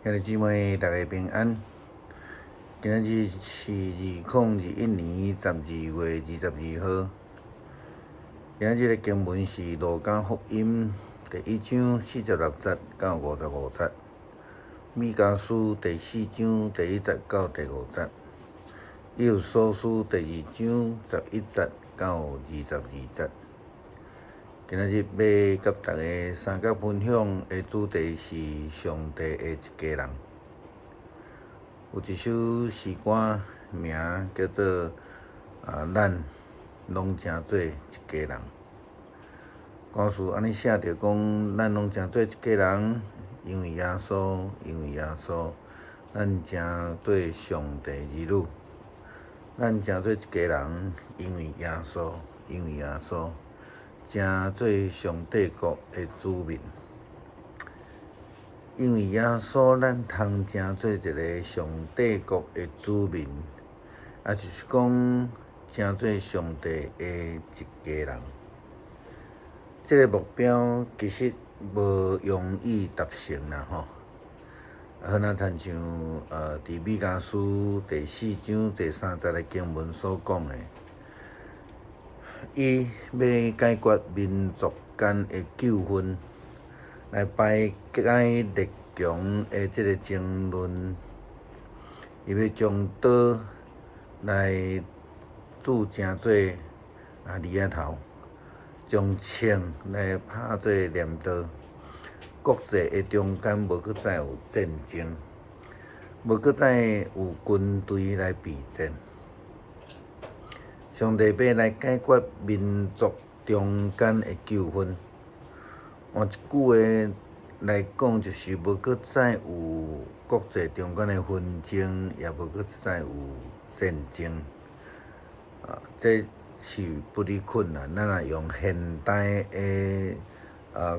兄弟姊妹，大家平安。今仔日是2021年12月22號。今仔日的經文是《路加福音》第一章46節到55節，彌迦書第四章第一節到第五節，以弗所書第二章11節到22節。今仔日欲佮大家相佮分享的主題是上帝的一家人。有一首詩歌名叫做《啊，咱攏成做一家人》。歌詞按呢寫著講，咱攏成做一家人，因為耶穌，因為耶穌，咱成做上帝兒女。咱成做一家人，因為耶穌，因為耶穌，成做上帝國的子民。因為耶穌，咱通成做一个上帝國的子民，也就是講，成做上帝的一家人。這个目標其實無容易達成啦，吼。好若親像佇彌迦書第四章第三節的經文所講的，伊欲解決民族間的糾紛，來排解列強的這个爭論，伊欲將刀來鑄成做犁仔頭，將銃來拍做鐮刀。國際的中間無閣再有戰爭，無閣再有軍隊來備戰。上帝欲來解決民族中間的糾紛。換一句話來講，就是無閣再有國際中間的紛爭，也無閣再有戰爭。啊，這是不離困難。咱若用現代的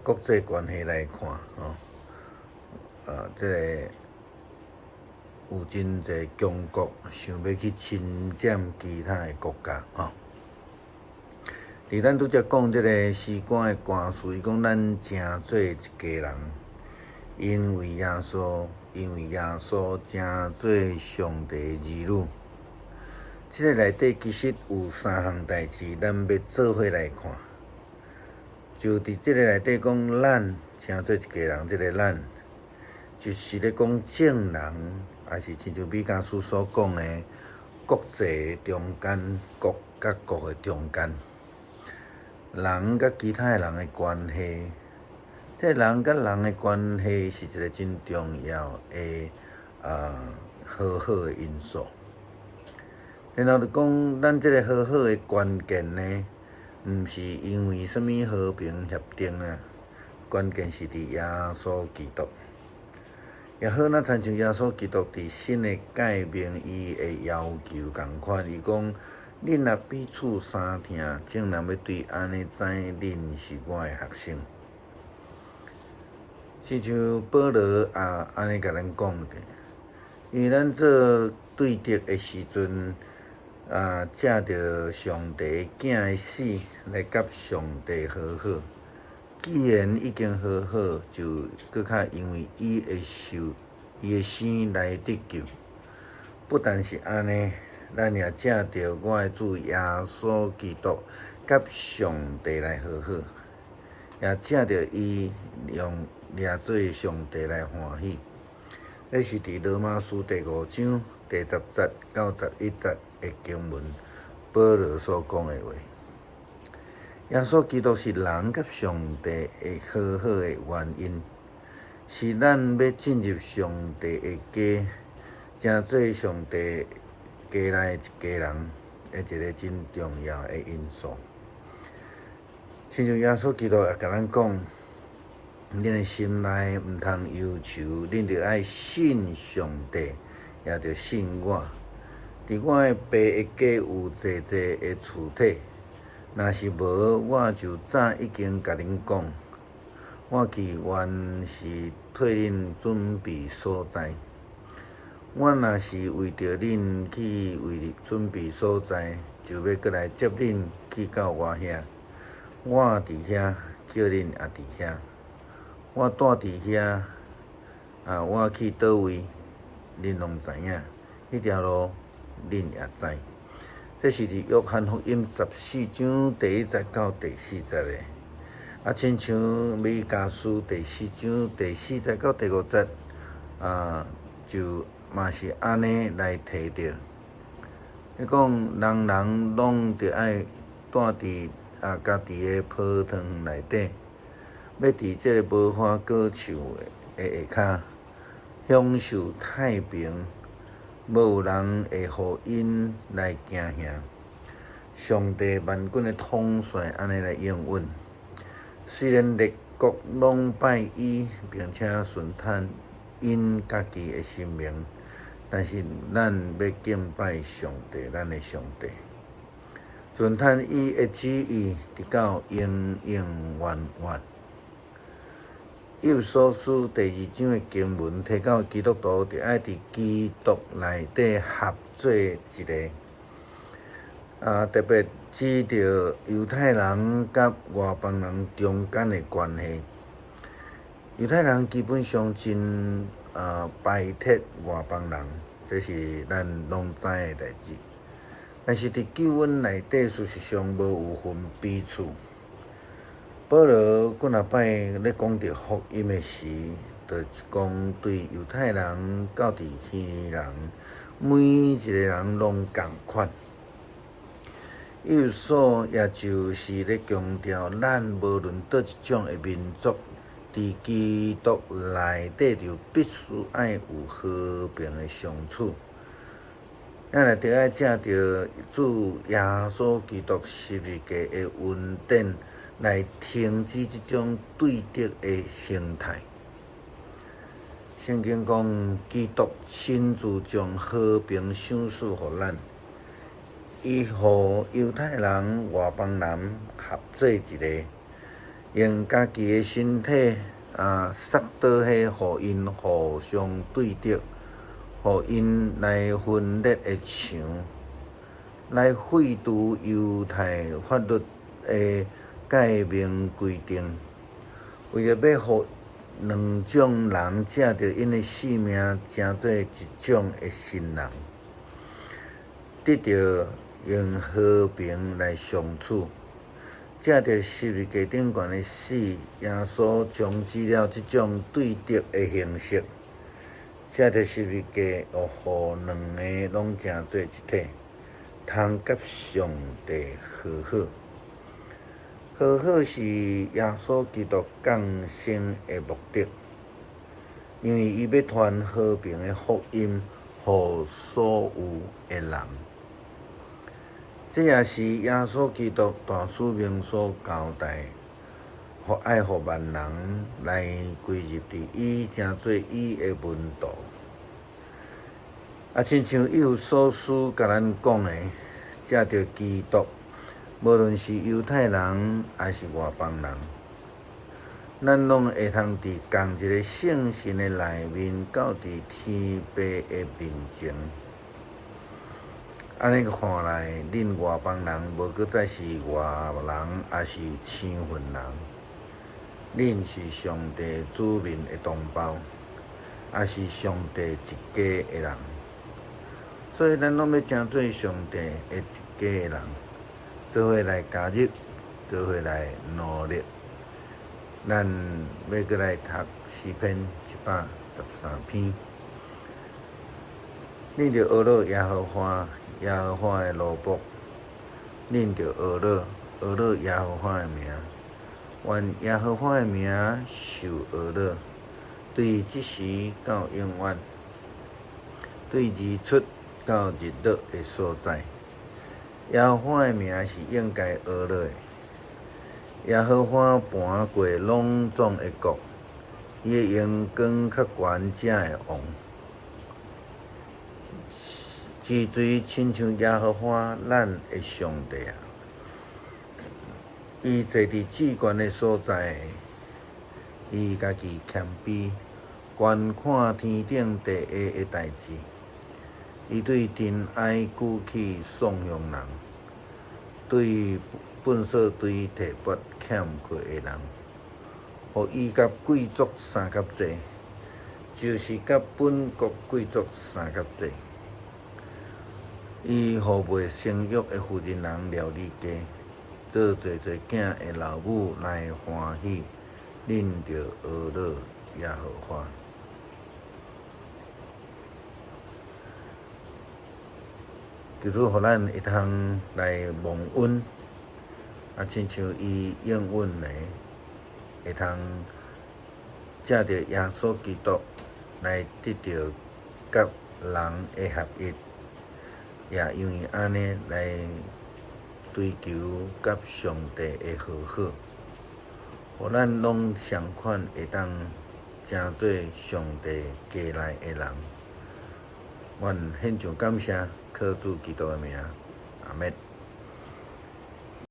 國際關係來看，吼，這个有真濟強國想欲去侵佔其他的國家，吼。佇咱拄才講這个詩歌的歌詞，伊講咱成做一家人，因為耶穌，因為耶穌成做上帝的兒女。這个內底其實有三項代誌，咱欲做伙來看。就佇這个內底講，咱成做一家人，這个咱就是咧講眾人，也是親像彌迦書所講的國際中間，國佮國的中間，人佮其他的人的關係，這人佮人的關係是一个真重要的和好的因素。然後就講，咱這个和好的關鍵呢，毋是因為啥物和平協定啊，關鍵是佇耶穌基督。也好，若親像耶穌基督佇新的誡命，伊的要求仝款，伊講：恁若彼此相疼，眾人欲對按呢知恁是我的學生。親像保羅也按呢共咱講的，因為咱做對敵的時陣，藉著上帝囝的死來佮上帝和好。既然已經和好，就閣較因為伊的受、伊的生來得救。不但是按呢，咱也藉著我的主耶穌基督佮上帝來和好，也藉著伊用掠做上帝來歡喜。這是佇羅馬書第五章第10節到11節的經文，保羅所講的話。耶穌基督是人佮上帝的和好的原因，是咱欲進入上帝的家，成做上帝家內的一家人的一个真重要的因素。親像耶穌基督也共咱講，恁的心內毋通憂愁，恁著愛信上帝，也著信我。佇我的爸的家有濟濟的厝體，若是無，我就早已經共恁講。我去原是替恁準備所在。我若是為著恁去為準備所在，就欲閣來接恁去到我遐。我佇遐，叫恁也佇遐。我蹛佇遐，啊，我去佗位，恁攏知影，彼條路恁也知。這是佇約翰福音14章第1節到第4節的。啊，親像彌迦書第四章第四節到第五節，啊，就嘛是按呢來提著。伊講人人攏著愛蹛佇啊家己的葡萄園內底，欲佇這个無花果樹的下跤享受太平，無有人會予𪜶來驚嚇。上帝萬軍的統帥按呢來應允。雖然列國攏拜伊，並且順趁𪜶家己的神明，但是咱欲敬拜上帝，咱的上帝。順趁伊的旨意，直到永永遠遠。以弗所書第二章的經文提到基督徒著愛佇基督內底合做一个。啊，特別指著猶太人佮外邦人中間的關係。猶太人基本上真排斥外邦人，這是咱攏知的代誌。但是佇救恩內底，事實上無有分彼此。保羅幾若擺咧講著福音的時，就是講對猶太人到佇希利尼人，每一个人攏仝款。以弗所也就是咧強調，咱無論佗一種的民族，佇基督內底就必須愛有和平的相處。咱若著愛藉著主耶穌基督十字架的恩典來停止這種對敵的形態。聖經講，基督親自將和平賞賜予咱。伊予猶太人、外邦人合做一个，用家己的身體啊，殺倒彼予𪜶互相對敵，予𪜶來分裂的牆，來廢除猶太法律的誡命規定，為著欲予兩種人藉著𪜶的性命，成做一種的新人。得著用和平來相處，藉著十字架頂懸的死，耶穌終止了這種對敵的形式。藉著十字架，予兩个攏成做一體，通佮上帝和好。和好是耶穌基督降生的目的，因為伊欲傳和平的福音予所有的人。這也是耶穌基督大使命所交代，予愛予萬人來歸入佇伊，成做伊的門徒。啊，親像以弗所書共咱講的，藉著基督，無論是猶太人抑是外邦人，咱攏會通佇仝一個聖神的內面，到佇天父的面前。按呢看來，恁外邦人無閣再是外人，抑是生份人。恁是上帝子民的同胞，也是上帝一家的人。所以，咱攏欲成做上帝的一家的人，做伙來加入，做伙來努力。咱欲閣來讀詩篇113篇。恁著學樂耶和華，耶和華的奴僕，恁著學樂，學樂耶和華的名。願耶和華的名受學樂，對這時到永遠，對日出到日落的所在。耶和華的名是應該學樂的。耶和華盤過攏總的國，伊的榮光較懸才會王。是誰親像耶和華咱的上帝啊？伊坐佇至懸的所在，伊家己謙卑，觀看天頂地下的代誌。伊對塵埃舉起喪雄人，對糞掃堆提拔欠缺的人，予伊佮貴族相佮坐，就是佮本國貴族相佮濟。伊予袂生育的婦人人料理家，做濟濟囝的老母來歡喜，恁著呵咾耶和華。求主予咱會通來忘恩，啊，親像伊應允的，會通藉著耶穌基督來得著佮人的合一，也因為按呢來追求佮上帝的和好，予咱攏仝款會當成做上帝家內的人。阮獻上感謝，靠主基督的名，阿們。